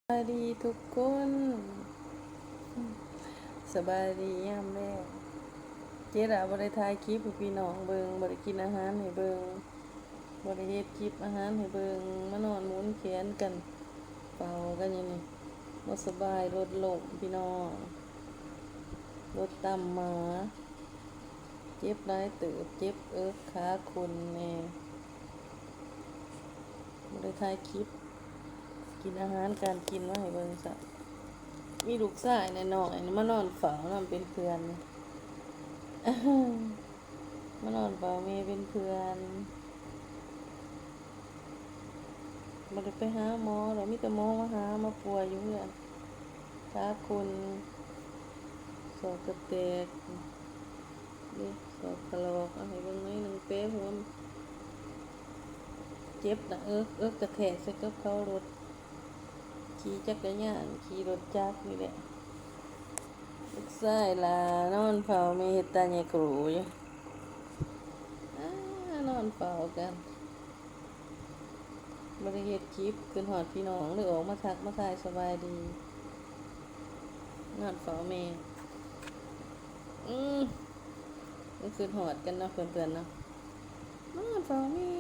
ສະບາຍດີທຸກຄົນ ສະບາຍດີຍາມແລງ. ເຈດາບໍ່ໄດ້ຖ່າຍຄລິບໃຫ້ພີ່ນ້ອງເບິ່ງ, ບໍ່ໄດ້ກິນອາຫານໃຫ້ເບິ່ງ, ບໍ່ໄດ້ເຮັດຄລິບອາຫານໃຫ້ເບິ່ງ, ມານອນໝູນແຂນກັນ ເປົ່າກັນຢູ່ນີ້. ບໍ່ສະບາຍ, ລົດລົ້ມພີ່ນ້ອງ, ລົດຕຳໝາ. ເຈັບຫຼາຍເຕີບ, ເຈັບເອິກ, ຂາຄົນແດ່. ບໍ່ໄດ້ຖ່າຍຄລິບ ກິນອາຫານການກິນມາໃຫ້ເບິ່ງຊະ. ມີລູກຊາຍນ້ອຍໆ ມານອນເຝົ້ານຳເປັນເພື່ອນ, ມານອນເຝົ້າແມ່ເປັນເພື່ອນ. ບໍ່ໄດ້ໄປຫາໝໍດອກ, ມີແຕ່ໝໍມາຫາ, ມາປົວຢູ່ເຮືອນ. ຂາຄົນ, ສອກກະແຕກເດ້, ສອກຖະຫຼອກ. ເອົາໃຫ້ເບິ່ງໜ້ອຍໜຶ່ງ, ແປຫົວ. ເຈັບໜ້າເອິກ, ເອິກກະແທກໃສ່ກັບເຂົາລົດ, ຂີ່ຈັກກະຍານ, ຂີ່ລົດຈັກນີ້ແຫຼະ. ລູກຊາຍຫຼ້ານອນເຝົ້າແມ່ ເຮັດຕາແຍໂກຣຢູ່. ອາ ນອນເຝົ້າກັນ. ບໍ່ໄດ້ເຮັດຄລິບ, ຄິດຮອດພີ່ນ້ອງ ເລີຍອອກມາທັກມາທາຍສະບາຍດີ. ນອນເຝົ້າແມ່. ອືມ ມັນຄິດຮອດກັນເນາະເພື່ອນໆເນາະ. ມານອນເຝົ້າແມ່,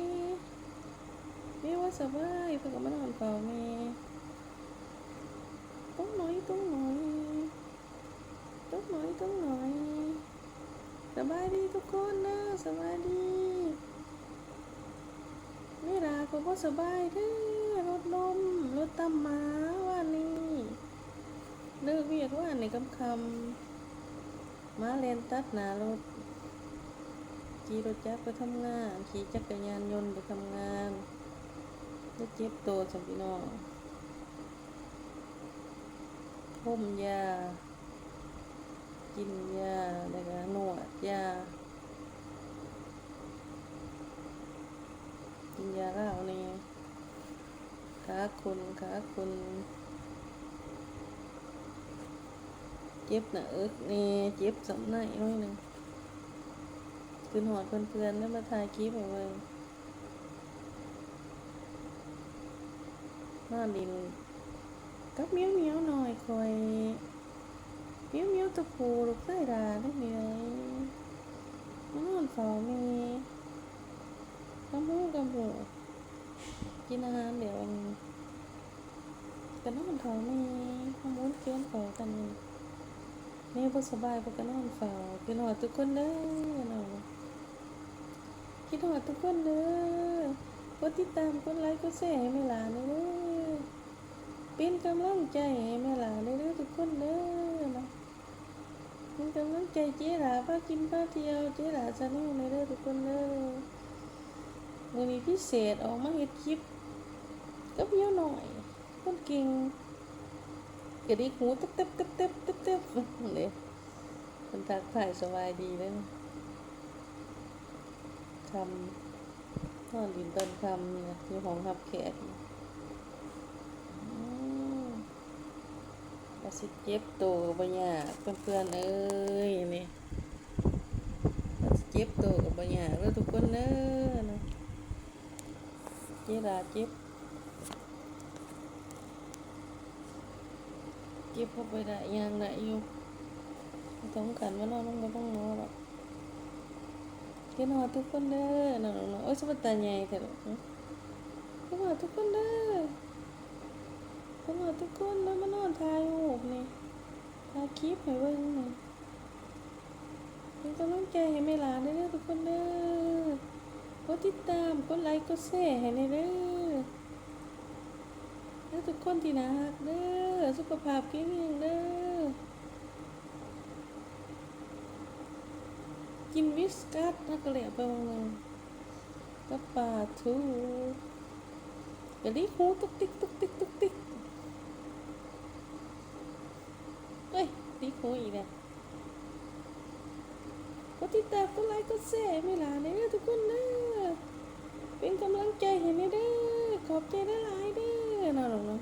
ແມ່ວ່າສະບາຍ ເພິ່ນກໍມານອນເຝົ້າແມ່. ຕົງໜ້ອຍ ຕົງໜ້ອຍ. ຕົງໜ້ອຍ ຕົງໜ້ອຍ. ສະບາຍດີທຸກຄົນເດີ, ສະບາຍດີ. ເວລາກໍບໍ່ສະບາຍເດີ, ລົດລົ້ມ, ລົດຕຳໝາວານນີ້. ເລີກວຽກວານນີ້ຄ່ຳໆ ໝາແລ່ນຕັດໜ້າລົດ. ຂີ່ລົດຈັກໄປທຳງານ, ຂີ່ຈັກກະຍານຍົນໄປທຳງານ, ໄດ້ເຈັບໂຕຊັ້ນພີ່ນ້ອງ. ພົມຢາ, ກິນຢາ ແລ້ວກະນວດຢາ, ກິນຢາລາວແດ່. ຂາຄົນ ຂາຄົນ, ເຈັບໜ້າເອິກແດ່, ເຈັບສ່ຳໃນໜ້ອຍໜຶ່ງ. ຄິດຮອດເພື່ອນໆ ເລີຍມາຖ່າຍຄລິບໃຫ້ເບິ່ງ. ມາຫຼິ້ນກັບໝຽວໆນ້ອຍຂ້ອຍ, ໝຽວໆຕົວຜູ້ ລູກຊາຍຫຼ້າເດ້ນີ້. ມານອນເຝົ້າແມ່ ກຳຮູ້ກຳຮູ້. ກິນອາຫານແລ້ວ ອັນ ກໍນອນເຝົ້າແມ່, ມາໝູນແຂນເຂົ້າກັນ. ແມ່ບໍ່ສະບາຍ ເພິ່ນກໍນອນເຝົ້າ. ຄິດຮອດທຸກຄົນເດີເນາະ, ຄິດຮອດທຸກຄົນເດີ. ກົດຕິດຕາມ ກົດໄລ ກົດແຊໃຫ້ແມ່ຫຼ້າແດ່ເດີ, ເປັນກຳລັງໃຈໃຫ້ແມ່ຫຼ້າແດ່ເດີ ທຸກຄົນເດີເນາະ. ເປັນກຳລັງໃຈເຈຫຼ້າພາກິນພາທ່ຽວ, ເຈຫຼ້າຊາແນວແດ່ເດີ ທຸກຄົນເດີ. ມື້ນີ້ພິເສດ ອອກມາເຮັດຄລິບກັບເມຍນ້ອຍ ຄົນເກັ່ງ ກະດິກຫູຕຶບໆໆໆໆ ເດ້. ເພິ່ນທັກທາຍສະບາຍດີເດີ. ຄ່ຳ ນອນຫຼິ້ນຕອນຄ່ຳນະ ຢູ່ຫ້ອງຮັບແຂກ. ອືມ ວ່າຊິເຈັບໂຕກໍບໍ່ຍາກ ເພື່ອນໆເອີຍ ນີ້ ວ່າຊິເຈັບໂຕກໍບໍ່ຍາກເດີ ທຸກຄົນເດີ. ເຈດາເຈັບ ເຈັບບໍ່ໄປໄດ້ ຍ່າງໄດ້ຢູ່. ສຳຄັນວ່ານອນ ມັນບໍ່ຕ້ອງນອນດອກ. ຄິດຮອດທຸກຄົນເດີ ນອນ. ໂອ້ຍ ສະບັດຕາໃຫຍ່ແທ້ລູກ. ຄິດຮອດທຸກຄົນເດີ ຄິດຮອດທຸກຄົນເດີ. ມານອນຖ່າຍຮູບນີ້ ຖ່າຍຄລິບໃຫ້ເບິ່ງນີ້. ເປັນກຳລັງໃຈໃຫ້ແມ່ຫຼ້າແດ່ເດີ ທຸກຄົນເດີ. ກົດຕິດຕາມ ກົດໄລ ກົດແຊໃຫ້ແດ່ເດີ ເດີ ທຸກຄົນທີ່ໜ້າຮັກເດີ. ສຸຂະພາບແຂງແຮງເດີ. ກິນວິສກັດ ແລ້ວກໍແລ້ວໄປຫວ່າງໜຶ່ງ ກັບປາທູ ກະດິກຫູຕຸກຕິກ ຕຸກຕິກ ຕຸກຕິກ. ເອີຍ ຕິກຫູອີກແລ້ວ. ກົດຕິດຕາມ ກົດໄລ ກົດແຊໃຫ້ແມ່ຫຼ້າແດ່ເດີ ທຸກຄົນເດີ. ເປັນກຳລັງໃຈໃຫ້ແດ່ເດີ. ຂອບໃຈຫຼາຍໆເດີ ນອນລົງເນາະ.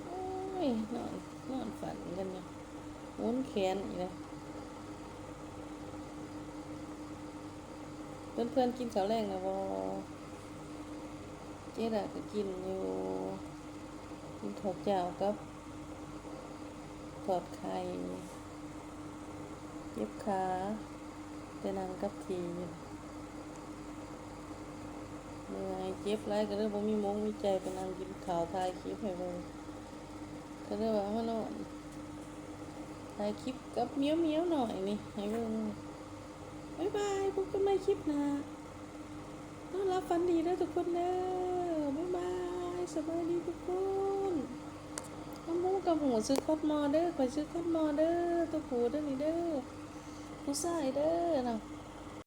ໂອ້ຍ ນອນ ນອນຝັນກັນຢູ່ ໝູນແຂນອີກແລ້ວ. ເພື່ອນໆກິນເຂົ້າແລງແລ້ວບໍ່? ເຈດາກໍກິນຢູ່. ກິນເຂົ້າເຈົ້າກັບທອດໄຂ່ ເຈັບຂາ ແຕ່ນັ່ງກັບທີ່ຢູ່ ເມື່ອຍ ເຈັບຫຼາຍ ກໍເລີຍບໍ່ມີມົກມີໃຈໄປນັ່ງກິນເຂົ້າ ຖ່າຍຄລິບໃຫ້ເບິ່ງ ກໍເລີຍວ່າມານອນ ຖ່າຍຄລິບກັບໝຽວໆນ້ອຍນີ້ໃຫ້ເບິ່ງ. ບາຍບາຍ ພົບກັນໃໝ່ຄລິບໜ້າ. ນອນຫຼັບຝັນດີເດີທຸກຄົນເດີ. ບາຍບາຍ ສະບາຍດີທຸກຄົນ. ກຳຫູກຳຫູ ຊື້ຄອດມໍເດີ ຂ້ອຍຊື້ຄອດມໍເດີ ຕົວຜູ້ເດີນີ້ເດີ ຜູ້ຊາຍເດີເນາະ.